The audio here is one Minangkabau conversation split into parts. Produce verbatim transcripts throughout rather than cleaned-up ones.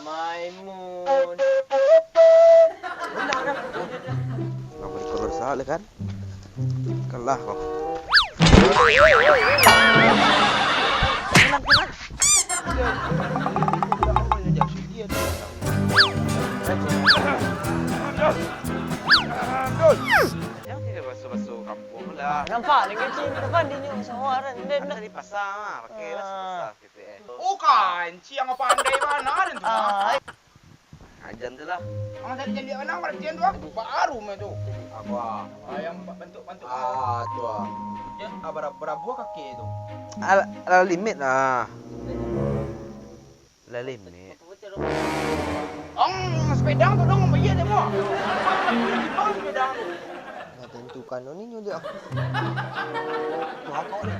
Maimun. Nang bari kolor salah kan? Kalah kau. Jangan kira baso-baso kampuang lah. Nampak ni kecil, nampak dia nyo sawah kan. Dia nak dari pasar, pakai lah pasar. Oh, kancing yang pandai bana den tu. Ah. Ajan tu lah. Ang tadi caliak bana, maratian tu, ah. Baru main tu. Apa? Ah, yang bantuk-bantuk. Ah, tu, ah. Ya. Ah, bara-, barabuah kaki tu. Al-, lah limit lah. Lah limit. Ang sepedang tu dong, bayar dia mah. Ang sepedang tu. Nah, tentukan ni nyo dia. Wah, kau ni.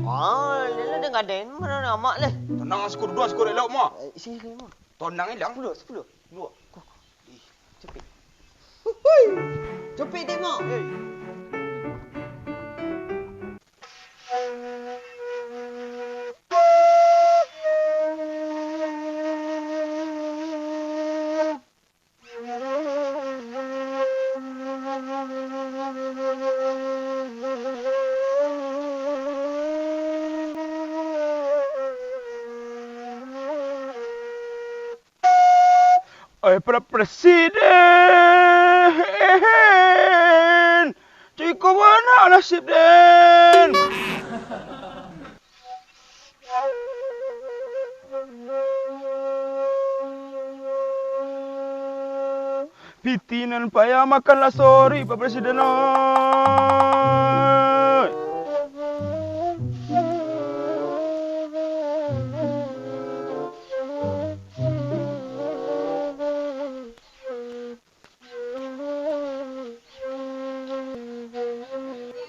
Ah, dia lah dengar den, mana nak amak leh. Tenang, syukur dua, syukur elok mah. Eh, isi leh mah. Tenang, ilang. Sepuluh, sepuluh. Dua. Kau, kau. Ih, cepik. Hui. Cepik tengok. Hei. Oi, Pak Presiden, cukuik bana nasib den. Pitih nan payah makanlah sorik, Pak Presiden, oi.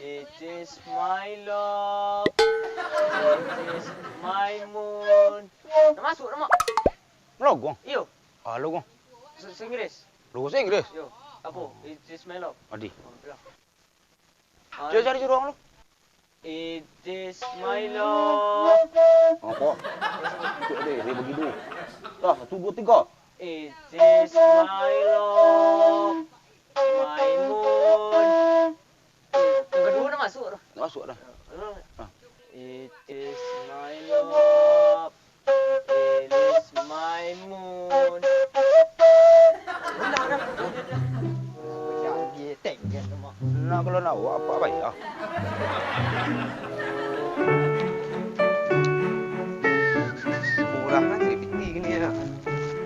It is my love. It is my moon. Nak masuk, nak, Mak? Logong? Iyo. Ah, logong. Se-, se-Inggris? Logong se-Inggris? Iyo. Apo? It is my love. Adi. Oh, bilang. Cari, cari, cari orang lu. It is my love. Apa? Cek deh, dia bagi duit. Dah, satu, dua, tiga. It is my love, my moon. Yang kedua dah masuk dah. Dah masuk dah. Dah. Ah. It is my love. It is my moon. Nah, kalau nak awak, apa bayar? Murah lah cari piti kini ya.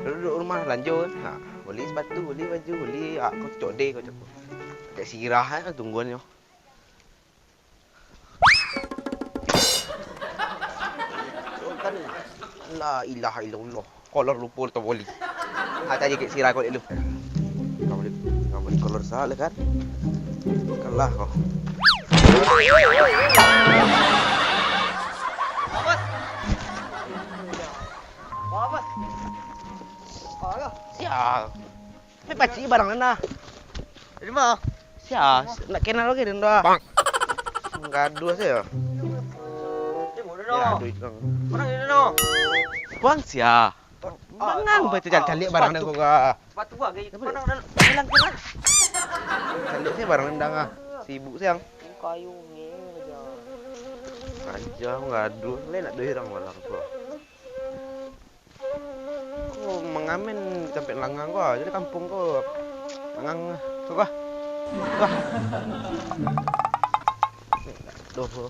Duduk rumah, lanjut. Ha, beli sepatu, beli baju, beli, ah, kau codek kau cakap. Cak sirah eh, tungguan nyo. Kan, la ilaha illallah. Kolor lupo tu boli. Ah, tadi kek sirah kau dek lu. Kau beli, kau beli kolor salah kan? Kalah kau. Bos. Bos. Sial. Tapi pacik barang den dah. Dari ma? Sia, nak kenal lagi den dah. Gaduah sajo. Tengok den dah. Gaduah itu. Mana den dah? Bang sia. Mangang bae tu caliak barang den ko ka. Sepatu ah, gaya. Mana den? Bilang ko lah. Caliak sajo barang den dah. Sibuk siang. Kayu ni aja. Aja gaduah, lai nak duit urang malam ko. Ko mangamen tampek langang ko, jadi kampuang ko langang ko ka. Ka. Doh ko.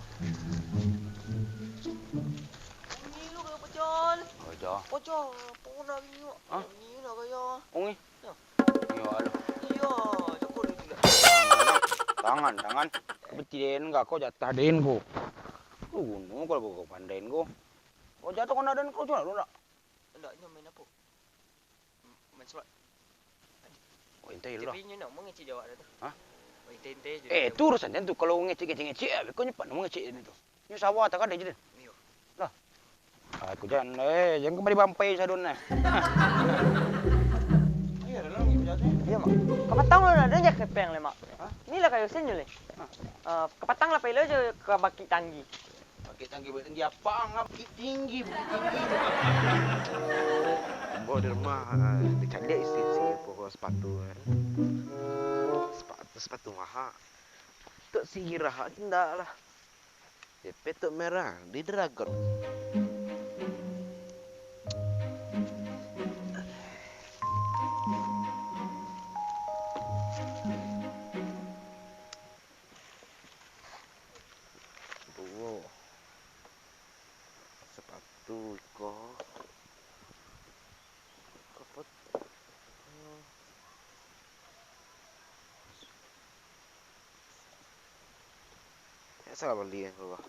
Bunyi lu kayak pecel. Aja. Pecel, apo nak bunyi? Hah? Bunyi lah kayak. Bunyi? Yo. Yo, aduh. Iyo, jago lu tu lah. Tangan, tangan. Beti den ka ko, jatah den ko. Lu guno ko, ko pandai den ko. Ko jatuah kena den ko, cuma lu nak. Ndak, nyo main apo? M-, main surat. Oh, intai lu lah. Tapi nyo nak mangecek jawab dah tu. Hah? Oh, intai-intai je. Eh, tu urusan den tu. Kalau ngecek-ngecek-ngecek, beko nyo pan mangecek den tu. Nyo sawah takadai je den. Iyo. Lah. Aku jan, eh, jan kamari bampai sadon nah. Iyo, Mak. Kapatang lu nak den je kepeng le, Mak. Hah? Ni lah kayo sen je le. Hah? Eh, kapatang lah pai lo je ka Bukik Tinggi. Bukik Tinggi, Bukik Tinggi apa? Bukik Tinggi, Bukik Tinggi. Di rumah, ah, dicaliak isi-isi apo ko sepatu, kan. Sepatu, sepatu maha. Tok si Ira tu ndak lah. Jepit tok merah di Dragon. Duo. Sepatu iko. Kapot. Ya, salah bali yang keluar.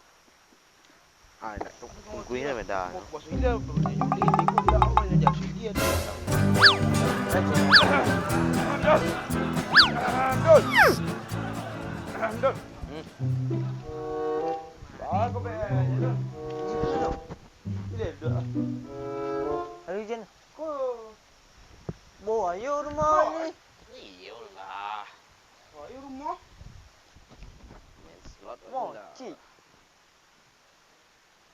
Ah, nak tunggu, tungguinyo beda. Bos Ida, Bos Ida, Bos Ida, Bos Ida, Bos Ida. Dul. Dul. Hmm. Bagus, Bos. Ini, Dul. Halo, Jen. Ko. Bo, ayo rumah ni. Iyolah. Ayo rumah. Main slot. Mo, lah. Cik.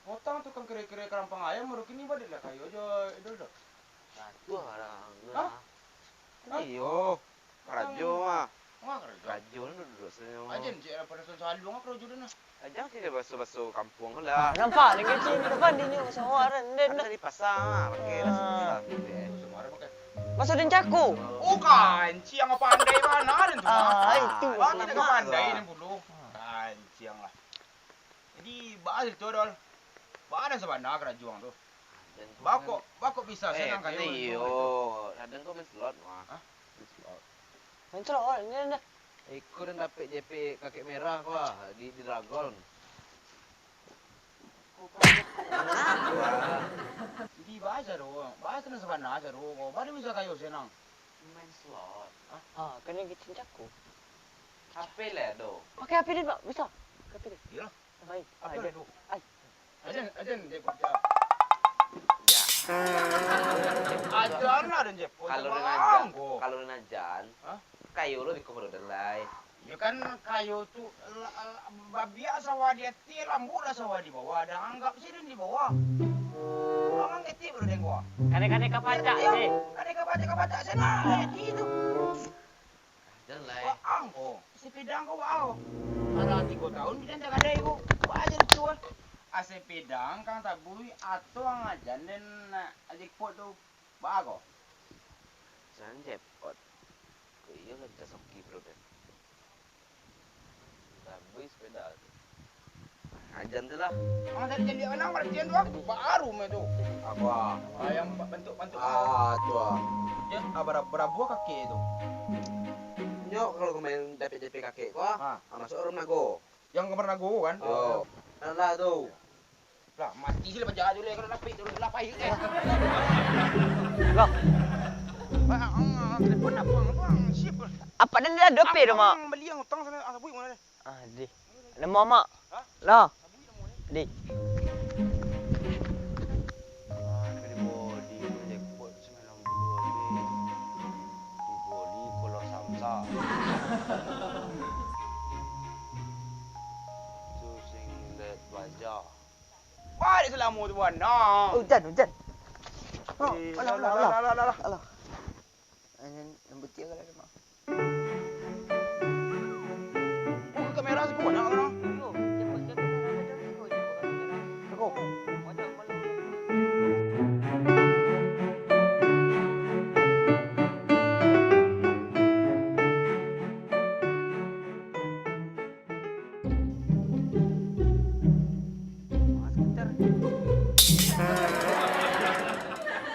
Otang tukang kere-kere karampang ayam, baru kini baliak lah kayo jo Idul tu. Satu orang. Hah? Hah? Iyo. Karajo mah. Wah, karajo. Karajo ni duduak sajo. Ajen, cek lah pada saluang karajo tu nah. Ajen cek baso-baso kampuang tu lah. Nampak, lagi cik ni depan dia nyo sama orang. Kan dari pasar mah, pakai lah susah. Maso den cako. Oh, kanciang pandai bana den tu. Ah, itu. Wah, kita ka pandai den pulo. Kanciang lah. Jadi, baa tu, Dol. Baa den sabana karajo ang tu. Baa kok, baa kok bisa senang kayo tu. Iyo, kadang kau main slot mah. Hah? Main slot. Main slot, ini dah. Iko den dapek jepit kakek merah ko ah, di, di Dragon. Jadi, baa tu, baa tu sabana tu, baa den bisa kayo senang. Main slot. Hah? Ah, kan lagi cincang ko. H P lah ado. Pakai H P den, Pak, bisa. Pakai H P den. Iyolah. Baik. Apa tu? Ai. Ajan, ajan, dia kok dia. Ya. Ajan lah, dan Jep. Kalau den ajan, kalau den ajan, kayo lo di komodo den lai. Ya kan, kayo tu, la-, la-, babiak sawah di ateh, lambuak lah sawah di bawah. Dah anggap sih den di bawah. Urang mangketik baru den gua. Kane-kane kapacak, eh. Kane kapacak-kapacak senang, eh, di tu. Jan lai. Waang ko, si Pidang ko waang. Alah tigo taun Pidang jan gadai ko. Waang jan tu, ah. Ah, si Pidang kang tabui atau ang ajan den nak jackpot tu. Baa ko? Jan jackpot. Ko iyo kan jas oki bro den. Tabui sepeda tu. Ajan tu lah. Ah, tadi jadi anak berarti tu, ah. Baru main tu. Apa? Ah, yang bentuk-bentuk. Ah, tu ah. Ya, ah, bara-, barabuah kakek tu. Nyo kalau kau main dapik-dapik kakek ko, ah, ah, masuk rumah nago. Yang kamar nago kan? Yo. Alah tu. Lah, mati sih lah, paja tu lah, kalau lapik tu, lah pahit lah. Lah. Bang, ah, telepon abang, abang, siapa? Apa dan dah dope rumah? Abang beli yang utang sana, ah, sabui mana dia? Ah, di. Namo, Mak? Hah? Lah. Sabui namo dia? Di. Ah, nak kena body, nak jackpot sembilan puluh habis. Di body kalau Samsa. Tu singlet baja. Balik selama tu, Wan. Nah. Hujan, hujan. Eh, alah, alah, alah, alah, alah, alah. Alah. Anjing, lambu tiang kalau ada, Mak. Oh, kamera siko banyak kan? Yo, dia pakai kamera ada, dia pakai kamera. Aku. Banyak malu.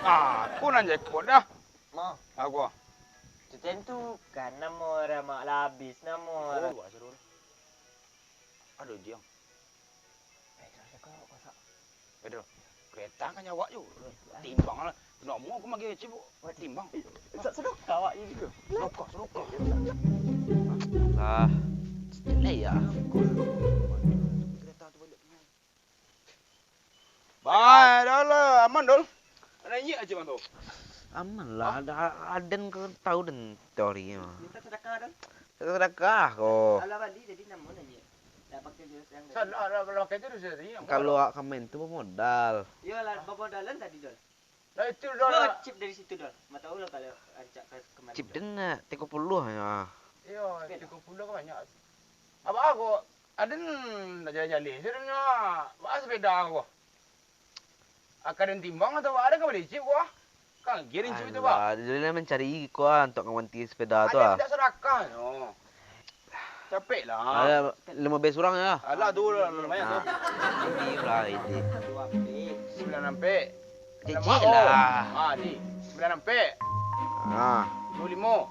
Ah, aku nan jackpot dah. Ma. Aku. Tu tentu kan namo ramak labis, namo. Oh, ra- luak seru. Aduh, Jiang. Eh, dah, dah, kau, kau, sak. Eh, dah. Kereta kan nyawa je. Timbang lah. Nak mau aku magi cibuk. Timbang. Sak sedekah awak ni. Sedekah, sedekah. Lah. Lah ya. Bah, dah lah, aman, Dol. Anak injek aja, Bang, tu. Aman lah, ada, aden kau tahu den teori mah. Minta sedekah, Dol. Minta sedekah ko. Alah bali, jadi namo nanya. Dah pakai jurus yang tadi. Salah, lah, lah pakai jurus yang tadi. Kalau awak ka main tu bamodal. Yo lah, bamodalan tadi, Dol. Lah itu dah. Lo chip dari situ dah. Ma tahu lah kalau rancak ka kemari. Chip den nak tigo puluah ya. Iyo, tigo puluah kan banyak. Apa aku? Aden nak jalan-jalan, sudah nyo. Ba sepeda aku. Akan den timbang atau ada ka bali chip ko? Kan giring chip tu, Pak. Alah, dia lah mancari ko ah, untuk ngawanti sepeda tu ah. Minta sadakah nyo. Capek lah. Alah, limo belas urang ya. Alah, tu lah, lumayan tu. Ini lah, ini. Dua ampek. Sembilan ampek. Cicik lah. Ah, ni. Sembilan ampek. Ah. Dua limo.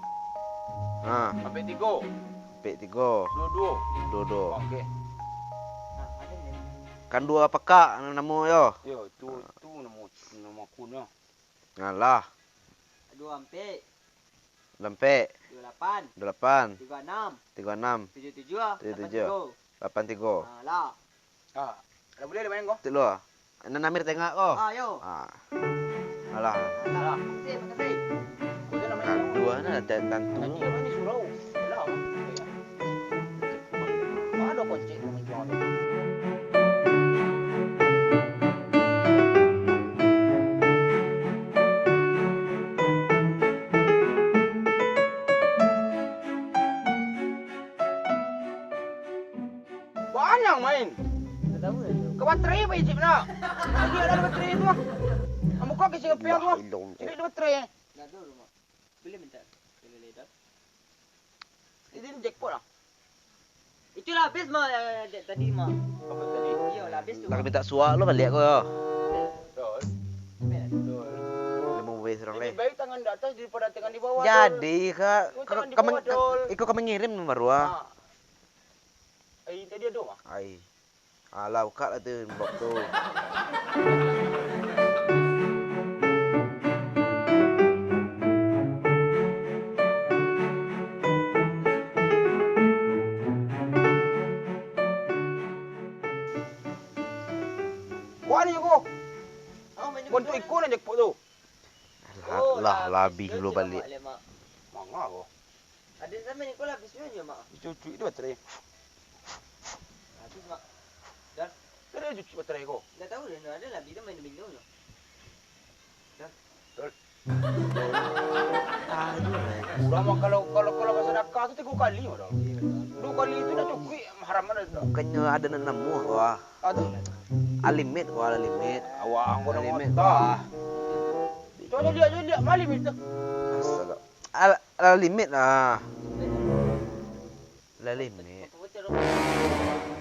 Ah. Ampek tigo. Ampek tigo. Dua duo. Dua duo. Okey. Kan dua pakak namo yo. Yo, tu, tu namo, namo aku nyo. Alah. Dua ampek. Dua ampek. Dua lapan. Dua lapan. Tigo anam. Tigo anam. Tujuh tujuh. Tujuh tujuh. Lapan tigo. Lapan tigo. Ha, lah. Ha, dah buliah dah main ko? Tu lo. Nan Amir tengok ko. Ha, yo. Ha. Alah. Alah. Makasih, makasih. Ko tu namo Abdul nah, tantu. Tantu ni surau. Alah. Ado koncik ko manjual tu. Banyak main. Ka baterai apa ijip nak? Lagi ada baterai tu ah. Ambo kau kasih ngepiang tu ah. Tidak ada baterai. Boleh minta. Boleh dah. Ini jackpot lah. Itulah habis mah, eh, dek tadi mah. Apa tadi? Iyo lah, habis tu. Nak minta suak lo baliak ko yo. Betul. Betul. Limo belas urang leh. Lebih baik tangan di atas daripada tangan di bawah. Jadi, Kak, Kau tangan di bawah, Dol. Iko ka mangirim baru ah. Ah. Ai, tadi ada mah. Ai. Alah, buka lah tu inbox tu. Wah, ni ko. Bantuak iko nan jackpot tu. Lah, oh, lah, lah, habis dulu baliak. Manga ko? Ada sampai ni ko lah habis nyo, Mak. Cucuk itu baterai. Habis, Mak. Dah. Kada cucuk baterai ko. Ndak tahu dah, ada lah, bila main minum nyo. Dah. Dah. Urang mah kalau, kalau, kalau basadakah tu tigo kali mah dah. Duo kali tu dah cukuik, haram dah. Bukannyo ada nan namuah ko ah. Ah, tu. Alimit ko, alimit. Awak anggo namuah tu ah. Cubo liek, cubo liek, ma limit tu? Astaga. Al-, alimit ah. Lah limit.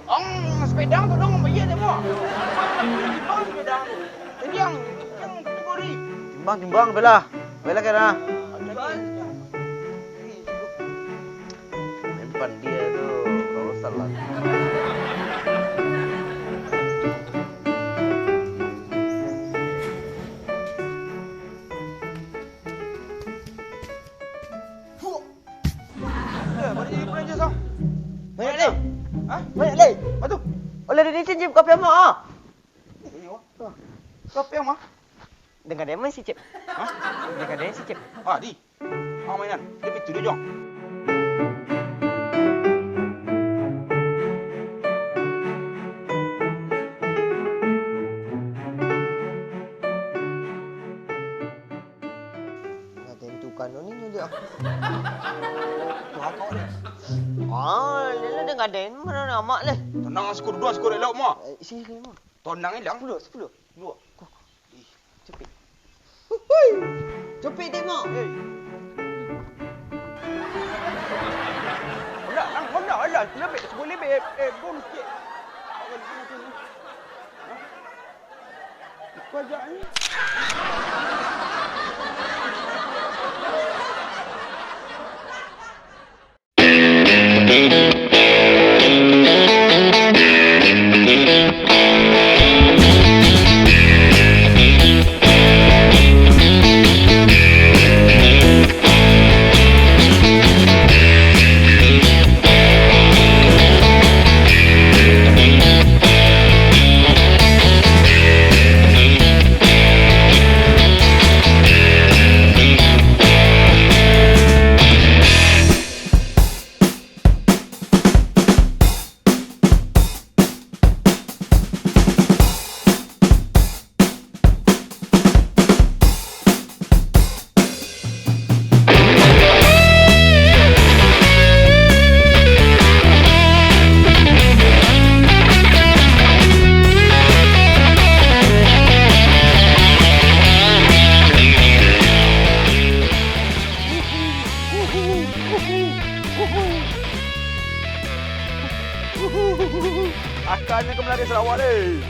Ang sepeda tu dong, iya deh mo. Timbang sepeda tu. Tadi ang, ang kategori. Timbang, timbang, bela. Bela kena. Mempan dia tu, kalau salah. Eh, bari jadi prancis, ah. Banyak, leh. Hah? Banyak, leh. Apa tu? Oleh dari sini, kopi amak, ah. Ini, oh. Kopi amak? Dengan dia main si Cip. Hah? Dengan dia si Cip. Ah, di. Ah, mainan. Dia pintu dia, Jong. Ngaden tu kan ni nyulik aku. Tuh, kau ni. Ah, dia lah dia ngaden, mana nak amak leh? Tenang, syukur dua, syukur elok, mah. Eh, sini, sini, mah. Tenang, ilang. Sepuluh, sepuluh. Dua. Kau, kau. Ih, capek. Hui, hui. Capek tengok. Hei. Alah, nang, alah, alah, lebih, sepuluh lebih. Eh, eh, bom sikit. Hah? Iko aja ni. Kanyo ka malari Sarawak deh.